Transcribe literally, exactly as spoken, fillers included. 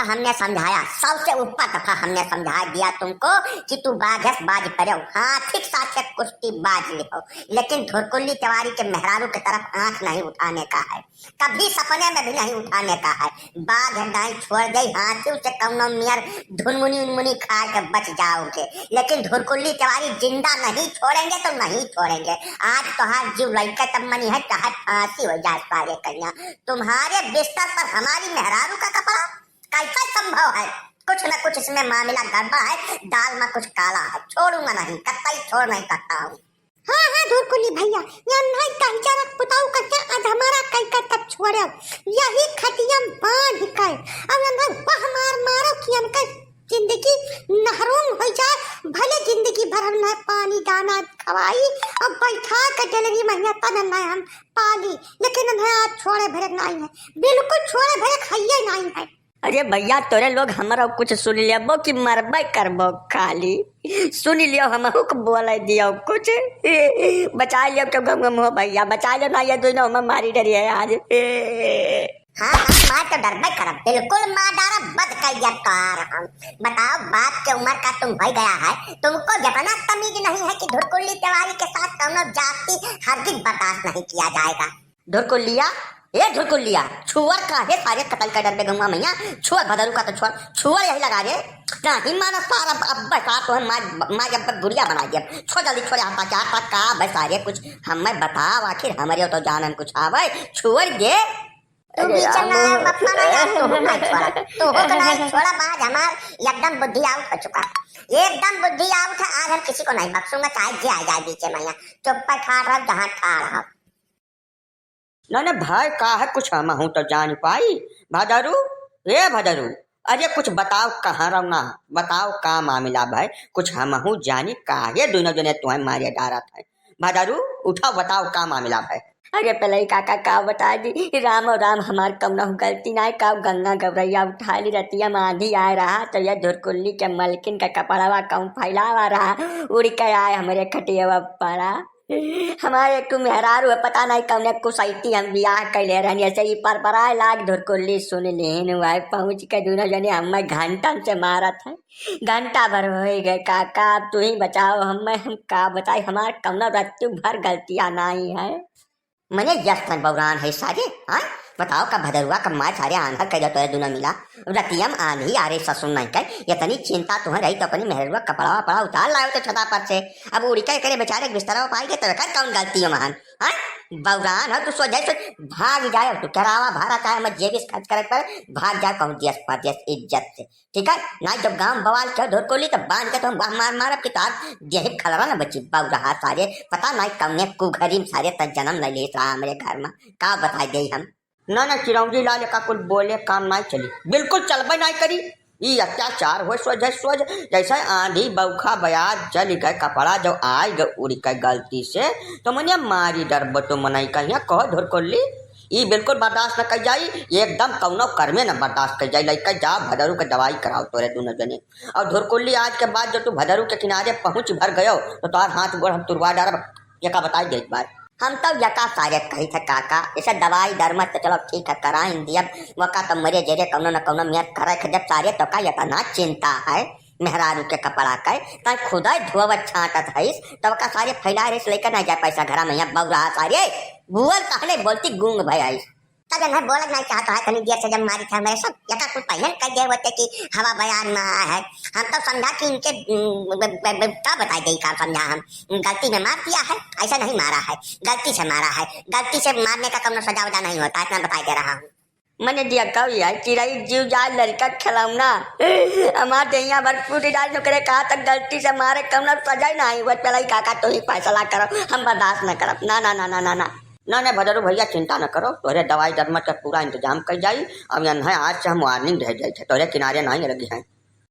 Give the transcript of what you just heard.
हमने समझाया, सौ से ऊपर दफा हमने समझा दिया तुमको कि तू बाघ है, बाज पड़ो, हाथी के साथ कुश्ती बाज लिहो, लेकिन धुरकुल्ली तिवारी के मेहरारू के तरफ आंख नहीं उठाने का है, कभी सपने में भी नहीं उठाने का है। बाघ नहीं छोड़ दे, हाथी से कौनो मियर धुनमुनी उनमुनी खा के बच जाओगे, लेकिन धुरकुल्ली तिवारी जिंदा नहीं छोड़ेंगे तो नहीं छोड़ेंगे। आज तोहार जीव लइके तब मनी है, चाहे फांसी हो जाए सारे कन्या। तुम्हारे बिस्तर पर हमारी मेहरारू का कपड़ा, कैसा संभव है? कुछ न कुछ इसमें मामला गड़बड़ है, दाल में कुछ काला है। छोड़ूंगा नहीं, कतई छोड़ नहीं सकता हूँ। हाँ, हाँ, धुरकुल्ली भैया, या नहीं कही जरा पुताऊ का क्या, आज हमारा कई का तब छोड़ो, यही खटिया में बांध कर, अब अंदर वह मार मारो कि हमका जिंदगी नहरोंग हो जाए, भले जिंदगी भर हम ना पानी दाना खवाई, अब बैठा के डेलरी महिया तन ना हम पाली, लेकिन हम आज छोड़े भरे नहीं है, बिल्कुल छोड़े भरे खाइए नहीं है। अरे भैया, तोरे लोग हमरा कुछ सुन लेबो कि मरबे करबो खाली। सुन लियो, हमहू के बोले दियो कुछ। बचा लियो के गम गम हो भैया, बचा लियो ना, ये दोनों हमें मारी डरी है आज। हाँ, हम मार तो डरबे करब, बिल्कुल मार डारब, बद कर दिया कार हम। बताओ, बाप के उम्र का तुम हो गया है, तुमको जितना तमीज नहीं है कि धुरकुल्ली तिवारी के साथ कौनो जाति हरगिज बर्दाश्त नहीं किया जाएगा। धुरकुल्लिया, ए धुरकुल्लिया, छुअर काहे सारे कतल का डरबे गंगा मैया, छुअर भदरू का तो छुअर, छुअर यही लगा रे। नहीं माना सार, अब, अब बस आप तो हम मार, मार अब गुड़िया बना दिया। छो जल्दी छोड़े हाथ का, हाथ का, बस सारे कुछ हमें बताओ, आखिर हमारे तो जानन कुछ आवे, छोड़ दे। तू अरे बीच में राम। आए, बप्पा ना यार, तू हो नहीं छोड़ा, तू हो तो नहीं छोड़ा, आज हमार एकदम बुद्धि out हो चुका, एकदम बुद्धि out है। आज हम किसी को नहीं बख्शूंगा, चाहे जे आ जाए बीच में, यहाँ चुप पर खा रहा, जहाँ खा रहा। ना, ना, भाई, का है, कुछ हमहू तो जान पाई। भदरू, ए भदरू, अरे कुछ बताओ, कहाँ रहो ना, बताओ का मामला भाई, कुछ हमहू जानी, काहे दोनों जने तुम्हें मारे डारत है। भदरू, उठाओ, बताओ का मामला भाई। अरे पलई काका, का बता दी, राम और राम, हमार कौनो गलती ना है, का गंगा गौरैया उठा ली, रतिया में आंधी आए रहा, तो ये धुरकुल्ली के मलकिन का कपड़वा कौन फैलावा रहा, उड़ के आए हमरे खटिया पड़ा। हमारे एक ठो मेहरारू है, पता नहीं कौने कुसैती हम बियाह कैले रहनी, ऐसे ही परपराए लाग धुरकुल्ली सुन लेन हुआ है, पहुँच के दोनों जने हमें घंटन से मारत है, घंटा भर हो गए। काका, अब तू ही बचाओ हमें, हम का बताई, हमार कौनो रत्तू भर गलतियाँ नहीं है। मने यस तन बौरान है सारे, हाँ? बताओ, का भदरुआ का मार सारे आन्हर कैले तोरे दोनों मिला। रतियम आंधी आरे ससुर नहीं कर, इतनी चिंता तुहन रही तो अपनी मेहरुआ कपड़ा वपड़ा उतार लायो तो छता पर से। अब उड़ी के करे बेचारे के बिस्तरा पाई के तो कर कौन गलती है महान, हाँ? बौरान हो तू, सोझे से भाग जाए, तू करावा भाड़ा चाहे मत जेबिस खर्च करे पर भाग जाए कहूँ देश परदेश इज्जत से। ठीक है, नाहीं जब गाँव बवाल के धुरकुल्ली तब बांध के तो हम मार मारब कि तार देह खलरा न बची। बौरहा सारे, पता नाहीं कौने कुघरी में सारे तन जन्म ले लेत रहा हमरे घर में, का बताई देई हम। ना, ना, चिरौंजी लाल का कुल बोले काम नाहीं चली, बिल्कुल चलबे नाहीं करी। ई अत्याचार होए सोझे सोझ, जैसे आंधी बौखा बयार चली गए कपड़ा जो आई गए उड़ी के गलती से, तो मने मारी डरबो तो मनई कहिया कहो धुरकुल्ली, ई बिल्कुल बर्दाश्त न कई जाई, एकदम कौनो कर्मे न बर्दाश्त कई जाई। लइका जा भदरू के दवाई कराओ तोरे दोनों जने। और धुरकुल्ली, आज के बाद जो तू भदरू के किनारे पहुँच भर गयो, तो तोहार हाथ गोड़ हम तुरवा डारब, एका बताई देत बार। हम तो यका सारे कही थे काका, इसे दवाई दरमत तो चलो ठीक है, कराइन दियब, वका तो मरे जेरे कौनो न कौनो मियाँ करे थे जब सारे, तो का यका ना चिंता है मेहरारू के कपड़ा के, तै खुदै धोवत छांटत हईस, तब का सारे फैला रहीस, लेके ना जाए पैसा घरा में, यहाँ बौरा सारे, बोल कहने बोलती गूंग भय आईस। तब इन्हें बोलत नहीं चाहत है, तनी देर से जब मारी था मेरे सब, यका कुछ पहले कह दे होते कि हवा बयान में आया है। हम तो समझा कि इनके, उम, ब-, ब-, ब-, का बताई गई, का समझा हम, गलती में मार दिया है, ऐसा नहीं मारा है, गलती से मारा है, गलती से मारने का कौनो सजा वजा नहीं होता, इतना बताई दे रहा हूँ। मने दिया कब यार, चिरई जीव जाए लड़का खिलौना, हमार देहिया भर फूट जाए, ओकरे कहा तक गलती से मारे कौनो सजा ही नहीं हुआ। पहले ही काका तो ही फैसला करो, हम बर्दाश्त न करब, ना, ना, ना। ना, ना, भदरू भैया, चिंता न करो, तोहरे दवाई दरमत के पूरा इंतजाम कइल जाई। अब यन्हे आज से हम warning दे जाई थे, तोहरे किनारे नाहीं लगी हैं।